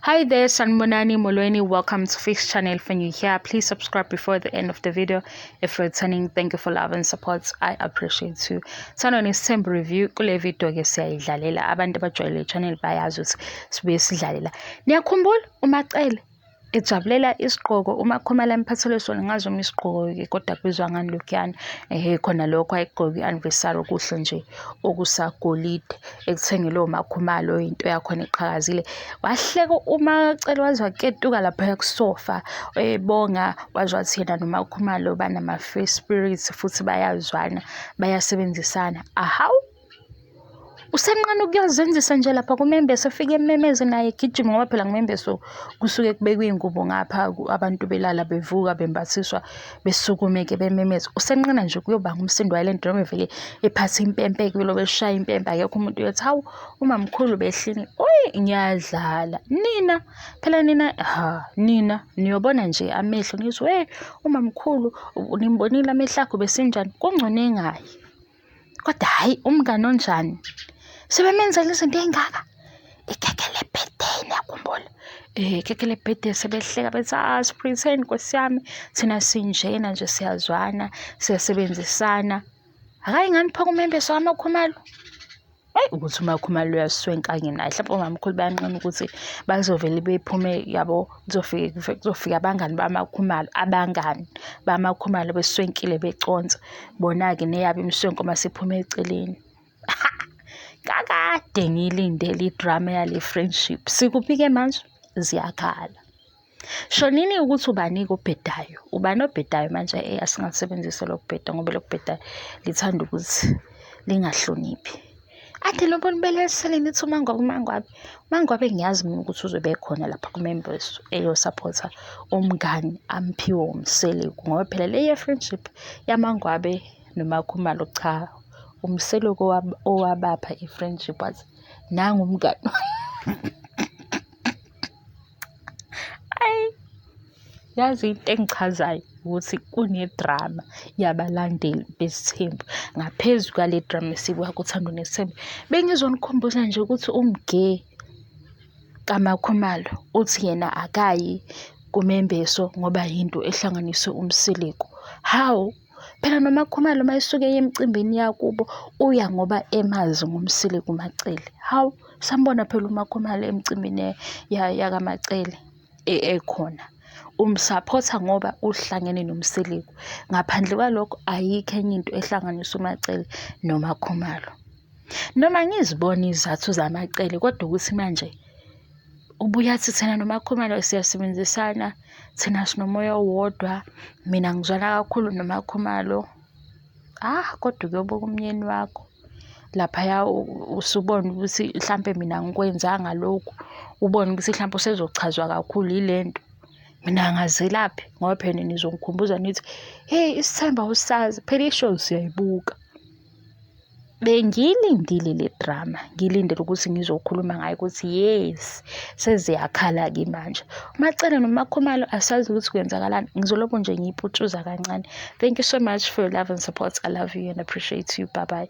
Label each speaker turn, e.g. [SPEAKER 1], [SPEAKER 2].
[SPEAKER 1] Hi there, Sanbonani Molweni. Welcome to Fix Channel. If you're here, please subscribe before the end of the video. If you're returning, thank you for love and support. I appreciate you. Thando Nesithembu review kule video ke siyayidlalela. Abantu abajwayele channel bayazi ukuthi sibuye sidlalela. Niyakhumbula uMacele ejabulela isigqoko uMakhumalo emphathele sona ngazi noma isigqoko-ke kodwa kubizwa ngani lokhuyana ehhe khona lokho ayekugqoke i-anniversary okuhle nje okusagolide ekuthengelwe uMakhumalo into yakhona eqhakazile. Wahleka uMacele waze waketuka laphaya kusofa ebonga waze wathi yena noMakhumalo banama-free spirits futhi bayazwana bayasebenzisana. Ahawu! Usenqena ukuyozenzisa nje lapha kumembeso efike ememeze naye egijima ngoba phela ngumembeso kusuke kubekwe iy'ngubo ngapha abantu belala bevuka bembathiswa besukume-ke bememeze. Usenqena nje ukuyobanga umsindo wale nto noma evele ephathe impempe kulobe eshaya impempe akekho umuntu uyothi hawu umamkhulu behlini. Uyi ngiyadlala nina phela nina ha nina niyobona nje amehlo nithi we umamkhulu nimbonile amehlo akho besenjani kungcono engayi. Kodwa hhayi umngani onjani? Sebemenzela izinto ey'ngaka. Ikhekhe le-birthday niyakhumbula? Ikhekhe le-birthday sebehleka bethi ah si-pretend Nkosi yami thina sinjena nje siyazwana, siyasebenzisana. Akayi ngani pho kumembeso kaMakhumalo? Eyi ukuthi uMakhumalo uyaswenka-ke naye hlampe omamkhulu bayanqena ukuthi bazovele bephume yabo kuzofike kuzofika abangani bamakhumalo abangani bamakhumalo beswenkile beconsa bona-ke neyabo imiswenko uma siphume eceleni. Kakade ngiyilindele idrama yale friendship. Sikuphi-ke manje? Ziyakhala. Shonini ukuthi ubani-ke obhedayo, ubani obhedayo manje eh asingasebenzisi lokubheda ngoba lokubheda lithanda ukuthi lingahloniphi. Ade lobo nibelesele nithi uMangwabe uMangwabe, uMangwabe ngiyazi mina ukuthi uzobe ekhona lapha kumembeso eyosaphotha umngani amphiwe uMseleku ngoba phela le ye-friendship yaMangwabe noMakhumalo cha uMseleku owabapha i-friendship wathi nangu umngani. Ayi, yazi into engichazayo ukuthi kune-drama yabalandeli besithembu ngaphezu kwale drama esiyibuka kuThando Nesithembu. Bengizonikhumbuza nje ukuthi uMge kaMakhumalo uthi yena akayi kumembeso ngoba yinto ehlanganiswe uMseleku. Hawu, phela noMakhumalo uma esuke eya emcimbini yakubo uya ngoba emazi ngoMseleku uMaCele. Hawu. Sambona phela uMakhumalo emcimbini yakaMaCele ekhona. Umsaphotha ngoba uhlangene noMseleku. Ngaphandle kwalokho ayikho enye into ehlanganisa uMaCele noMakhumalo. Noma ngizibona izizathu zaMaCele kodwa ukuthi manje ubuye athi thina noMakhumalo siyasebenzisana, thina sinomoya owodwa, mina ngizwana kakhulu noMakhumalo. Ah, kodwa uyobuka umyeni wakho laphaya usubona ukuthi hlampe mina angikwenzanga lokhu, ubone ukuthi hlampe usezochazwa kakhulu yile nto. Mina ngazelaphi ngoba phela nizongikhumbuza nithi, hheyi isithembu awusazi, phela i-show siyayibuka. Bengiyilindile le drama, ngilindele ukuthi ngizokhuluma ngayo ukuthi yes, seziyakhala-ke manje. UMaCele noMaKhumalo asazi ukuthi kwenzakalani, ngizolokhu nje ngiyiputshuza kancane. Thank you so much for your love and support. I love you and appreciate you. Bye bye.